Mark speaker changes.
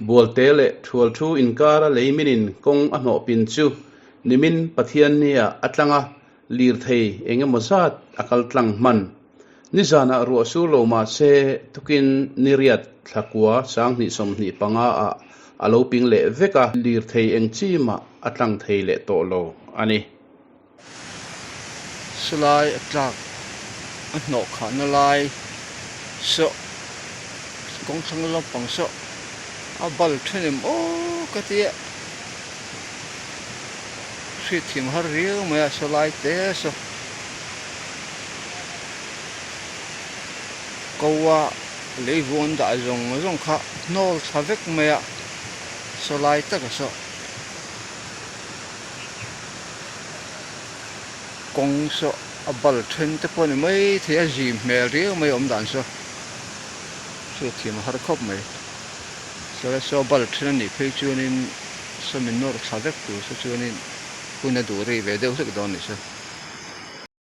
Speaker 1: Bualte leh Thualthu inkara leiminin kawng a hnawh pin chu nimin Pathiannia a tlang a, lirthei eng emaw zat a kal tlang hman. Nizanah ruah sur lo mah se tukin niriat thlakua 2025 ah a lo ping leh vek a, lirthei eng chi mah a tlang thei leh tawh lo a ni.
Speaker 2: Silai a tlak a hnawh khahna lai saw kawng thlang lampang saw a bal then em aw ka ti a hriatthiam har riau mai a sawlai te saw ko a lei vuan dah zawng zawng kha hnawl thla vek mai a sawlai taka saw. Kawng saw a bal then te pawh a ni mai thei a zim hmel riau mai a awm dan saw hriatthiam a har khawp mai chuan saw a bal then a nih phei chuanin saw min nawr thla vek tur saw chuanin hun a duh rei ve deuh hlek dawn a ni saw.